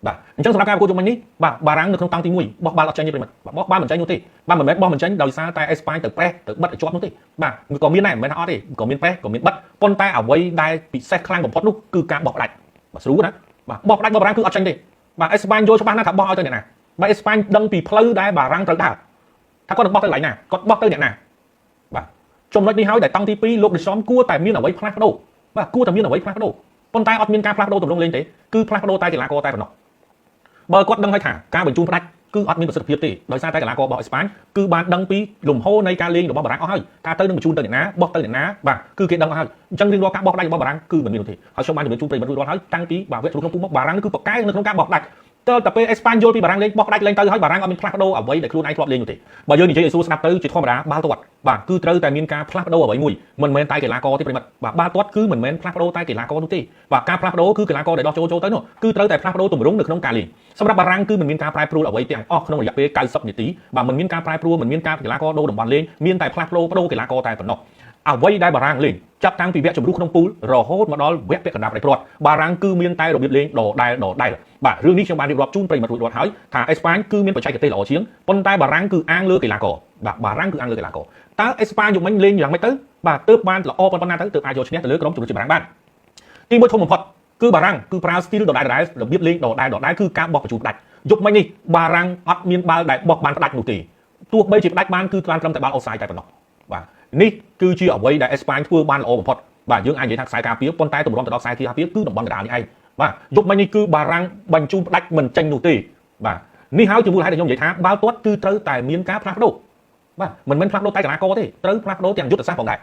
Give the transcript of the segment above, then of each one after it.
បាទអញ្ចឹងសម្រាប់ការប្រកួតជុំវិញនេះបាទបារាំងនៅក្នុងតង់ទី1បោះបាល់អត់ចេញទេប្រិមិត្តបាទបោះបាល់មិនចេញនោះទេបាទមិនមែនបោះមិនចេញដោយសារតែអេស្ប៉ាញទៅប្រេះទៅបិទឲ្យជាប់នោះទេបាទក៏មានដែរមិនមែនថាអត់ទេក៏មានប្រេះក៏មានបិទប៉ុន្តែអ្វីដែលពិសេសខ្លាំងបំផុតនោះគឺការបោះផ្ដាច់បាទស្រួលណាបាទបោះផ្ដាច់របស់បារាំងគឺអត់ចេញទេបាទអេស្ប៉ាញយល់ច្បាស់ណាស់ថាបោះឲ្យទៅអ្នកណាបាទអេស្ប៉ាញដឹងពីផ្លូវដែលបារាំងត្រូវដើរថាគាត់នឹងបោះទៅកន្លែងណាគាត់បោះទៅអ្នកណាបាទចំណុចនេះហើយដែលតង់ទី2លោកឌីសំគួរតែមានអ្វីផ្លាស់ប្ដូរបាទគួរតែមានអ្វីផ្លាស់ប្ដូរប៉ុន្តែអត់មានការផ្លាស់ប្ដូរទម្រង់លេងទេគឺផ្លាស់ប្ដូរតែកីឡាករតែប៉ុណ្ណោះបើគាត់ដឹងហើយថាការបញ្ជូនផ្ដាច់គឺអត់មានប្រសិទ្ធភាពទេដោយសារតែកីឡាកររបស់អេស្ប៉ាញគឺបានដឹងពីលំហូរនៃការលេងរបស់បារាំងអស់ហើយថាទៅនឹងបញ្ជូនទៅអ្នកណាបោះទៅអ្នកណាបាទគឺគេដឹងអស់ហើយអញ្ចឹងរៀងរាល់ការបោះផ្ដាច់របស់បារាំងគឺមិនមាននោះទេហើយខ្ញុំបានជំរាបជូនប្រិយមិត្តរួចរាល់ហើយតាំងពីបាទវគ្គក្នុងពូមកបារាំងគឺប្រកែកនៅក្នុងការបោះផ្ដាច់តើតែពេលអេស្ប៉ាញយល់ពីបារាំងលេងបោះផ្ដាច់លេងទៅហើយបារាំងអត់មានផ្លាស់ប្ដូរអ្វីដែលខ្លួនឯងធ្លាប់លេងនោះទេបើយើងនិយាយឲ្យសួរស្ដាប់ទៅជាធម្មតាបាល់ទាត់បាទគឺត្រូវតែមានការផ្លាស់ប្ដូរអ្វីមួយមិនមែនតែកីឡាករទេប្រិមិត្តបាទបាល់ទាត់គឺមិនមែនផ្លាស់ប្ដូរតែកីឡាករនោះទេបាទការផ្លាស់ប្ដូរគឺកីឡាករដែលដោះចូលចូលទៅនោះគឺត្រូវតែផ្លាស់ប្ដូរទម្រង់នៅក្នុងការលេងសម្រាប់បារាំងគឺមិនមានការប្រែប្រួលអ្វីទាំងអស់ក្នុងរយៈពេល90នាទីបាទមិនមានការប្រែប្រួលមិនមានការកីឡាករដូរតំបន់លេងមានតែផ្លាស់ប្ដូរប្ដូរកីឡាករតែប៉ុណ្ណោះអ្វីដែលបារាំងលេងចាប់តាំងពីវគ្គជម្រុះក្នុងពូលរហូតមកដល់វគ្គពាក់កណ្ដាលផ្ដាច់ព្រាត់បារាំងគឺមានតែរបៀបលេងដដែលដដែលបាទរឿងនេះខ្ញុំបានរៀបរាប់ជូនប្រិយមិត្តរួចរាល់ហើយថាអេស្ប៉ាញគឺមានបច្ចេកទេសល្អជាងប៉ុន្តែបារាំងគឺអាងលើកីឡាករបាទបារាំងគឺអាងលើកីឡាករតើអេស្ប៉ាញយប់មិញលេងយ៉ាងម៉េចទៅបាទទើបបានល្អប៉ុណ្ណាទៅទើបអាចយកឈ្នះទៅលើក្រុមជម្រើសជាតិបារាំងបានទីមួយធំបំផុតគឺបារាំងគឺប្រើ style ដដែលដដែលរបៀបលេងដដែលដដែលគឺការបោះបញ្ជូនផ្ដាច់យប់មិញនេះបារាំងអត់មានបាល់ដែលបោះបានផ្ដាច់នោះទេទោះបីជាផ្ដាច់បានគឺបានត្រឹមតែបាល់អូសាយតែប៉ុណ្ណោះបាទនេះគឺជាអ្វីដែលអេស្ប៉ាញធ្វើបានល្អបំផុតបាទយើងអាចនិយាយថាខ្សែការពារប៉ុន្តែទម្រាំទៅដល់ខ្សែការពារគឺតំបន់កណ្ដាលនេះឯងបាទយប់មិញនេះគឺបារាំងបញ្ជូនផ្ដាច់មិនចេញនោះទេបាទនេះហើយជាមូលហេតុដែលខ្ញុំនិយាយថាបាល់ទាត់គឺត្រូវតែមានការផ្លាស់ប្ដូរបាទមិនមែនផ្លាស់ប្ដូរតែកីឡាករទេត្រូវផ្លាស់ប្ដូរទាំងយុទ្ធសាស្ត្រផងដែរ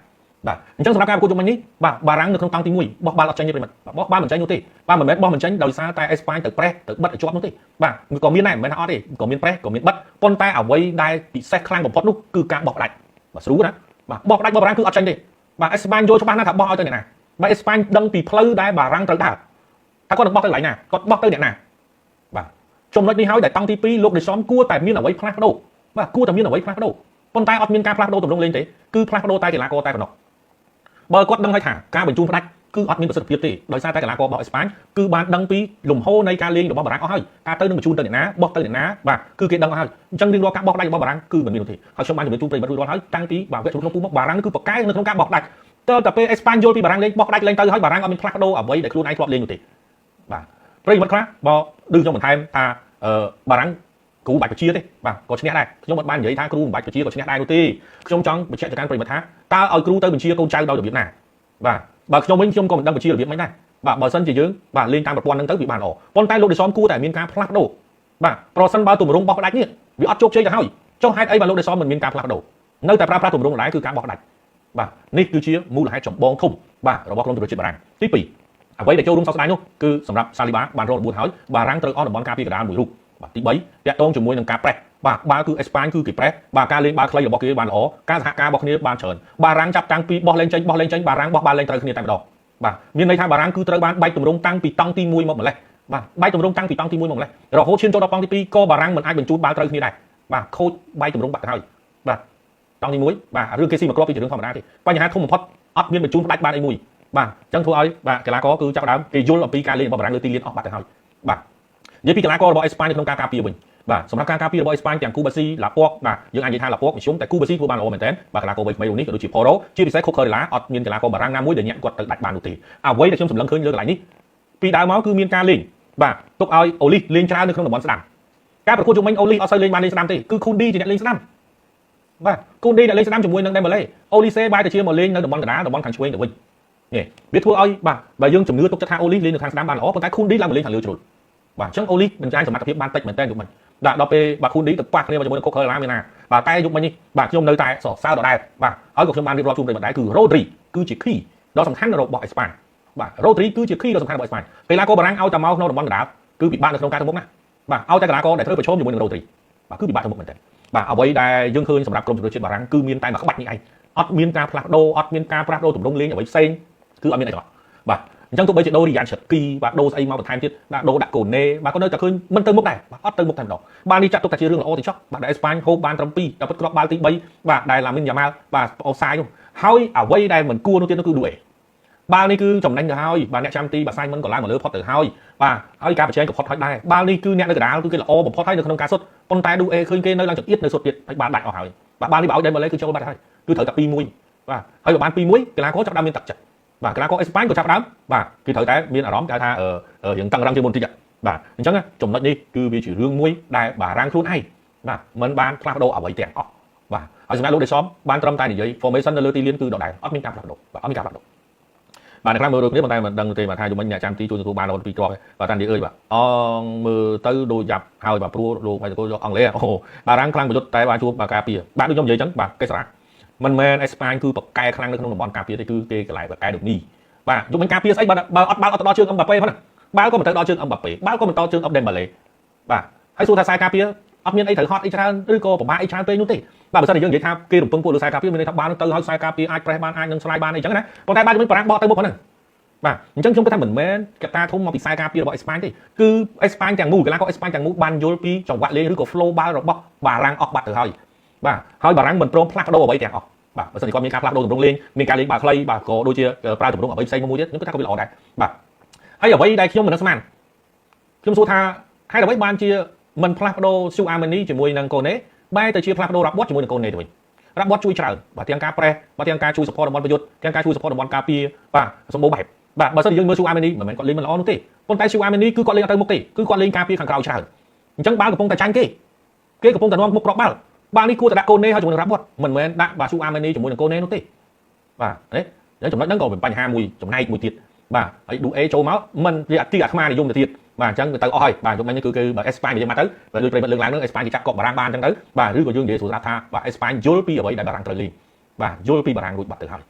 បាទអញ្ចឹងសម្រាប់ការប្រកួតជុំវិញនេះបាទបារាំងនៅក្នុងតង់ទី1បោះបាល់អត់ចេញទេប្រិមិត្តបាទបោះបាល់មិនចេញនោះទេបាទមិនមែនបោះមិនចេញដោយសារតែអេស្ប៉ាញទៅប្រេះទៅបិទឲ្យជាប់នោះទេបាទក៏មានដែរមិនមែនថាអត់ទេក៏មានប្រេះក៏មានបិទប៉ុន្តែអ្វីដែលពិសេសខ្លាំងបំផុតនោះគឺការបោះផ្ដាច់បាទស្រួលណាបាទបោះផ្ដាច់របស់បារាំងគឺអត់ចេញទេបាទអេស្ប៉ាញយល់ច្បាស់ណាស់ថាបោះឲ្យទៅអ្នកណាបាទអេស្ប៉ាញដឹងពីផ្លូវដែលបារាំងត្រូវដើរថាគាត់នឹងបោះទៅកន្លែងណាគាត់បោះទៅអ្នកណាបាទចំណុចនេះហើយដែលតង់ទី2លោកឌីសំគួរតែមានអ្វីផ្លាស់ប្ដូរបាទគួរតែមានអ្វីផ្លាស់ប្ដូរប៉ុន្តែអត់មានការផ្លាស់ប្ដូរទម្រង់លេងទេគឺផ្លាស់ប្ដូរតែកីឡាករតែប៉ុណ្ណោះបើគាត់ដឹងហើយថាការបញ្ជូនផ្ដាច់គឺអត់មានប្រសិទ្ធភាពទេដោយសារតែកីឡាកររបស់អេស្ប៉ាញគឺបានដឹងពីលំហូរនៃការលេងរបស់បារាំងអស់ហើយថាទៅនឹងបញ្ជូនទៅអ្នកណាបោះទៅអ្នកណាបាទគឺគេដឹងអស់ហើយអញ្ចឹងរៀងរាល់ការបោះផ្ដាច់របស់បារាំងគឺមិនមាននោះទេហើយខ្ញុំបានជំរាបជូនប្រិយមិត្តរួចរាល់ហើយតាំងពីបាទវគ្គជម្រុះក្នុងពូមកបារាំងគឺប្រកែកនៅក្នុងការបោះផ្ដាច់តើតែពេលអេស្ប៉ាញយល់ពីបារាំងលេងបោះផ្ដាច់លេងទៅហើយបារាំងអត់មានផ្លាស់ប្ដូរអ្វីដែលខ្លួនឯងធ្លាប់លេងនោះទេបាទប្រិយមិត្តខ្លះបើឌឺខ្ញុំបន្ថែមថាអឺបារាំងគ្រូបាច់បជាទេបាទក៏ឈ្នះដែរខ្ញុំមិនបាននិយាយថាគ្រូមិនបាច់បជាក៏ឈ្នះដែរនោះទេខ្ញុំចង់បញ្ជាក់ទៅកាន់ប្រិយមិត្តថាតើឲ្យគ្រូទៅបញ្ជាកូនចៅដោយរបៀបណាបាទបើខ្ញុំវិញខ្ញុំក៏មិនដឹងបញ្ជារបៀបម៉េចដែរបាទបើសិនជាយើងបាទលេងតាមប្រព័ន្ធហ្នឹងទៅវាបានល្អប៉ុន្តែលោកឌីសំគួរតែមានការផ្លាស់ប្ដូរបាទប្រសិនបើទម្រង់បោះផ្ដាច់នេះវាអត់ជោគជ័យទៅហើយចុះហេតុអីបាទលោកឌីសំមិនមានការផ្លាស់ប្ដូរនៅតែប្រើប្រាស់ទម្រង់ដដែលគឺការបោះផ្ដាច់បាទនេះគឺជាមូលហេតុចម្បងធំបាទរបស់ក្រុមជម្រើសជាតិបារាំងទី2អ្វីដែលចូលរួមសោកស្ដាយនោះគឺសម្រាប់សាលីបាបានរងរបួសហើយបារាំងត្រូវអស់តំបន់ការពារកណ្ដាលមួយរូបបាទទី3តាក់ទងជាមួយនឹងការប្រេះបាទបាល់គឺអេស្ប៉ាញគឺគេប្រេះបាទការលេងបាល់ខ្លីរបស់គេបានល្អការសហការរបស់គ្នាបានច្រើនបារាំងចាប់តាំងពីបោះលេងចេញបោះលេងចេញបារាំងបោះបាល់លេងត្រូវគ្នាតែម្ដងបាទមានន័យថាបារាំងគឺត្រូវបានបែកទម្រង់តាំងពីតង់ទី1មកម្លេះបាទបែកទម្រង់តាំងពីតង់ទី1មកម្លេះរហូតឈានចូលដល់តង់ទី2ក៏បារាំងមិនអាចបញ្ជូនបាល់ត្រូវគ្នាដែរបាទខូចបែកទម្រង់បាត់ទៅហើយបាទតង់ទី1បាទរឿងគេស៊ីមកគ្រាប់ពីជារឿងធម្មតាទេបញ្ហាធំបំផុតអត់មានបញ្ជូនផ្ដាច់បានអីមួយបាទអញ្ចឹងធ្វើឲ្យបាទកីឡាករគឺចាប់ដើមគេយល់អំពីការលេងរបស់បារាំងលើទីលានអស់បាត់ទៅហើយបាទនិយាយពីកីឡាកររបស់អេស្ប៉ាញនៅក្នុងការការពារវិញបាទសម្រាប់ការការពាររបស់អេស្ប៉ាញទាំងគូបាស៊ីឡាពកបាទយើងអាចនិយាយថាឡាពកមធ្យមតែគូបាស៊ីធ្វើបានល្អមែនទែនបាទកីឡាករវ័យក្មេងនេះក៏ដូចជាផូរ៉ូជាពិសេសខូខើរ៉េឡាអត់មានកីឡាករបារាំងណាមួយដែលញាក់គាត់ទៅដាច់បាននោះទេអ្វីដែលខ្ញុំសម្លឹងឃើញលើកន្លែងនេះពីដើមមកគឺមានការលេងបាទទុកឲ្យអូលីសលេងច្រើននៅក្នុងតំបន់ស្ដាំការប្រកួតជុំវិញអូលីសអត់សូវលេងបានលេងស្ដាំទេគឺខូនឌីជាអ្នកលេងស្ដាំបាទខូនឌីអ្នកលេងស្ដាំជាមួយនឹងដេម៉ាឡេអូលីសេបែរទៅជាមកលេងនៅតំបន់កណ្ដាលតំបន់ខាងឆ្វេងទៅវិញនេះវាធ្វើឲ្យបាទបើយើងជំនឿទុកចិត្តថាអូលីសលេងនៅខាងស្ដាំបានល្អប៉ុន្តែខូនឌីឡើងមកលេងខាងលើជ្រុលបាទអញ្ចឹងអូលីសបញ្ចាញសមត្ថភាពបានតិចមែនតើយុគមិញបាទដល់ពេលបាទខូនឌីទៅប៉ះគ្នាជាមួយនឹងខូខើឡាមានណាបាទតែយុគមិញនេះបាទខ្ញុំនៅតែសរសើរដដែលបាទហើយក៏ខ្ញុំបានរៀបរាប់ជូនប្រិយមិត្តដែរគឺរ៉ូឌ្រីគឺជា key ដ៏សំខាន់របស់អេស្ប៉ាញបាទរ៉ូឌ្រីគឺជា key ដ៏សំខាន់របស់អេស្ប៉ាញកីឡាករបារាំងឲ្យតែមកក្នុងតំបន់កណ្ដាលគឺពិបាកនៅក្នុងការទៅមុខណាបាទឲ្យតែកីឡាករដែលត្រូវប្រឈមជាមួយនឹងរ៉ូឌ្រីបាទគឺពិបាកទៅមុខមែនតើបាទអ្វីដែលយើងឃើញសម្រាប់ក្រុមជម្រើសជាតិបារាំងគឺមានតែមួយក្បាច់នេះឯងអត់មានការផ្លាស់ប្ដូរអត់មានការផ្លាស់ប្ដូរទម្រង់លេងអ្វីផ្សេងគឺអត់មានអីទាំងអស់បាទអញ្ចឹងទោះបីជាដូរីយ៉ានឆឹកគីបាទដូស្អីមកបន្ថែមទៀតបាទដូដាក់កូណេបាទក៏នៅតែឃើញមិនទៅមុខដែរបាទអត់ទៅមុខតែម្ដងបាទនេះចាត់ទុកថាជារឿងល្អទៅចុះបាទដែលអេស្ប៉ាញហូបបានត្រឹម2តែពិតគ្រាប់បាល់ទី3បាទដែលឡាមីនយ៉ាម៉ាល់បាទអូសាយនោះហើយអ្វីដែលមិនគួរនោះទៀតនោះគឺឌូអេ បាល់នេះគឺចំណេញទៅហើយបាទអ្នកចាំទីបាទសាយមិនក៏ឡើងមកលើផុតទៅហើយបាទហើយការប្រជែងក៏ផុតហើយដែរបាល់នេះគឺអ្នកនៅកណ្ដាលគឺគេល្អបំផុតហើយនៅក្នុងការសុទ្ធប៉ុន្តែឌូអេឃើញគេនៅឡើងចង្អៀតនៅសុទ្ធទៀតហើយបាល់ដាច់អស់ហើយបាទបាល់នេះបើឲ្យដេមបេឡេគឺចូលបាត់ហើយគឺត្រូវតែ2-1បាទហើយបើបាន2-1កីឡាករចាប់ដើមមានទឹកចិត្តបាទកីឡាករអេស្ប៉ាញក៏ចាប់ដើមបាទគឺត្រូវតែមានអារម្មណ៍គេថារៀងតឹងរឹងជាងមុនតិចបាទអញ្ចឹងចំណុចនេះគឺវាជារឿងមួយដែលបារាំងខ្លួនឯងបាទមិនបានផ្លាស់ប្ដូរអ្វីទាំងអស់បាទហើយសម្រាប់លោកដេសមបានត្រឹមតែនិយាយ formation នៅលើទីលានគឺដដែលអត់មានការផ្លាស់ប្ដូរបាទអត់មានការផ្លាស់ប្ដូរបាទអ្នកខ្លះមើលដូចគ្នាប៉ុន្តែមិនដឹងទេបាទថាយំមិញអ្នកចាំទីជួយទទួលបានរហូតពីគ្រាប់បាទតានិយាយអើយបាទអងមើលទៅដូចយ៉ាប់ហើយបាទព្រោះលោកហើយទៅយកអង់គ្លេសអូបារាំងខ្លាំងប្រយុទ្ធតែបានជួបបាទការពារបាទដូចខ្ញុំនិយាយអញ្ចឹងបាទកេសរ៉ាមិនមែនអេស្ប៉ាញគឺប្រកែខ្លាំងនៅក្នុងតំបន់ការពារទេគឺគេកន្លែងប្រកែដូចនេះបាទយំមិញការពារស្អីបើបើអត់បាល់អត់ទៅដល់ជើងអឹមបាប៉េផងណាបាល់ក៏មិនទៅដល់ជើងអឹមបាប៉េបាល់ក៏មិនដល់ជើងអឹមដេមបាឡេបាទហើយសួរថាខ្សែការពារអត់មានអីត្រូវហត់អីច្រើនឬក៏ពិបាកអីច្រើនពេកនោះទេបាទបើសិនជាយើងនិយាយថាគេរំពឹងពួកលើខ្សែការពារមានន័យថាបាល់ទៅហើយខ្សែការពារអាចប្រេះបានអាចនឹងស្លាយបានអីចឹងណាប៉ុន្តែបាល់ជំនាញបារាំងបកទៅមុខហ្នឹងបាទអញ្ចឹងខ្ញុំគិតថាមិនមែនកត្តាធំមកពីខ្សែការពាររបស់អេស្ប៉ាញទេគឺអេស្ប៉ាញទាំងមូលកីឡាករអេស្ប៉ាញទាំងមូលបានយល់ពីចង្វាក់លេងឬក៏ flow បាល់របស់បារាំងអស់បាត់ទៅហើយបាទហើយបារាំងមិនព្រមផ្លាស់ប្ដូរអ្វីទាំងអស់បាទបើសិនជាគាត់មានការផ្លាស់ប្ដូរទម្រង់លេងមានការលេងបាល់ខ្លីបាទក៏ដូចជាប្រើទម្រង់អ្វីផ្សេងមួយទៀតខ្ញុំគិតថាក៏វាល្អដែរបាទហើយអ្វីដែលខ្ញុំមិននឹកស្មានខ្ញុំសួរថាហេតុអ្វីបានជាមិនផ្លាស់ប្ដូរស៊ូអាម៉ានីជាមួយនឹងកូណេបែរទៅជាផ្លាស់ប្ដូររ៉ាបតជាមួយនឹងកូណេទៅវិញរ៉ាបតជួយច្រើនបាទទាំងការប្រេះបាទទាំងការជួយ support តំបន់ប្រយុទ្ធទាំងការជួយ support តំបន់ការពារបាទសម្បូរបែបបាទបើសិនជាយើងមើលស៊ូអាម៉ានីមិនមែនគាត់លេងមិនល្អនោះទេប៉ុន្តែស៊ូអាម៉ានីគឺគាត់លេងអត់ទៅមុខទេគឺគាត់លេងការពារខាងក្រោយច្រើនអញ្ចឹងបាល់កំពុងតែចាញ់គេគេកំពុងតែនាំមុខគ្រាប់បាល់បាល់នេះគួរតែដាក់កូណេហើយជាមួយនឹងរ៉ាបតមិនមែនដាក់បាទស៊ូអាម៉ានីជាមួយនឹងកូណេនោះទេបាទនេះចំណុចហ្នឹងក៏เป็นបញ្ហាមួយចំណែកមួយទៀតបាទហើយឌូអេចូលមកមិនវាអតិអាត្មានិយមទៅទៀតបាទអញ្ចឹងទៅអស់ហើយបាទយប់មិញគឺគឺបាទអេស្ប៉ាញនិយាយមកទៅបាទដូចប្រិយមិត្តលើកឡើងហ្នឹងអេស្ប៉ាញគេចាប់កប់បារាំងបានអញ្ចឹងទៅបាទឬក៏យើងនិយាយស្រួលស្ដាប់ថាបាទអេស្ប៉ាញយល់ពីអ្វីដែលបារាំងត្រូវលេងបាទយល់ពីបារាំងរួចបាត់ទៅហើយ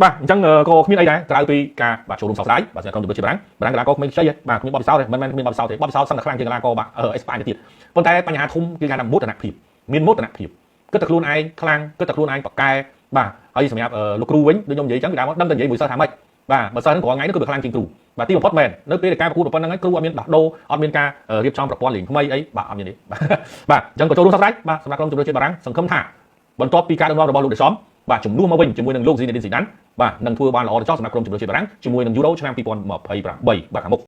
បាទអញ្ចឹងក៏គ្មានអីដែរក្រៅពីការបាទចូលរួមសោកស្ដាយបាទសម្រាប់ក្រុមជម្រើសជាតិបារាំងបារាំងកីឡាករគ្មានខ្ចីបាទគ្មានបទពិសោធន៍ទេមិនមែនគ្មានបទពិសោធន៍ទេបទពិសោធន៍សឹងតែខ្លាំងជាងកីឡាករបាទអេស្ប៉ាញទៅទៀតប៉ុន្តែបញ្ហាធំគឺគេថាមោទនភាពមានមោទនភាពគិតតែខ្លួនឯងខ្លាំងគិតតែខ្លួនឯងប៉កែបាទហើយសម្រាប់លោកគ្រូវិញដូចខ្ញុំនិយាយអញ្ចឹងគេថាដឹងតែនិយាយមួយសិស្សថាម៉េចបាទបើសិស្សហ្នឹងរាល់ថ្ងៃនេះគឺវាខ្លាំងជាងគ្រូបាទទីបំផុតមែននៅពេលដែលការប្រកួតប៉ុណ្្នឹងហើយគ្រូអត់មានដោះដូរអត់មានការរៀបចំប្រព័ន្ធលេងថ្មីអីបាទអត់មានទេបាទអញ្ចឹងក៏ចូលរួមសោកស្ដាយបាទសម្រាប់ក្រុមជម្រើសជាតិបារាំងសង្ឃឹមថាបន្ទាប់ពីការដឹកនាំរបស់លោកដេសំបាទជំនួសមកវិញជាមួយនឹងលោកស៊ីនេឌីនស៊ីដានបាទនឹងធ្វើបានល្អទៅចោះសម្រាប់ក្រុមជម្រើសជាតិបារាំងជាមួយនឹងយូរ៉ូឆ្នាំ2028បាទខាងមុខ។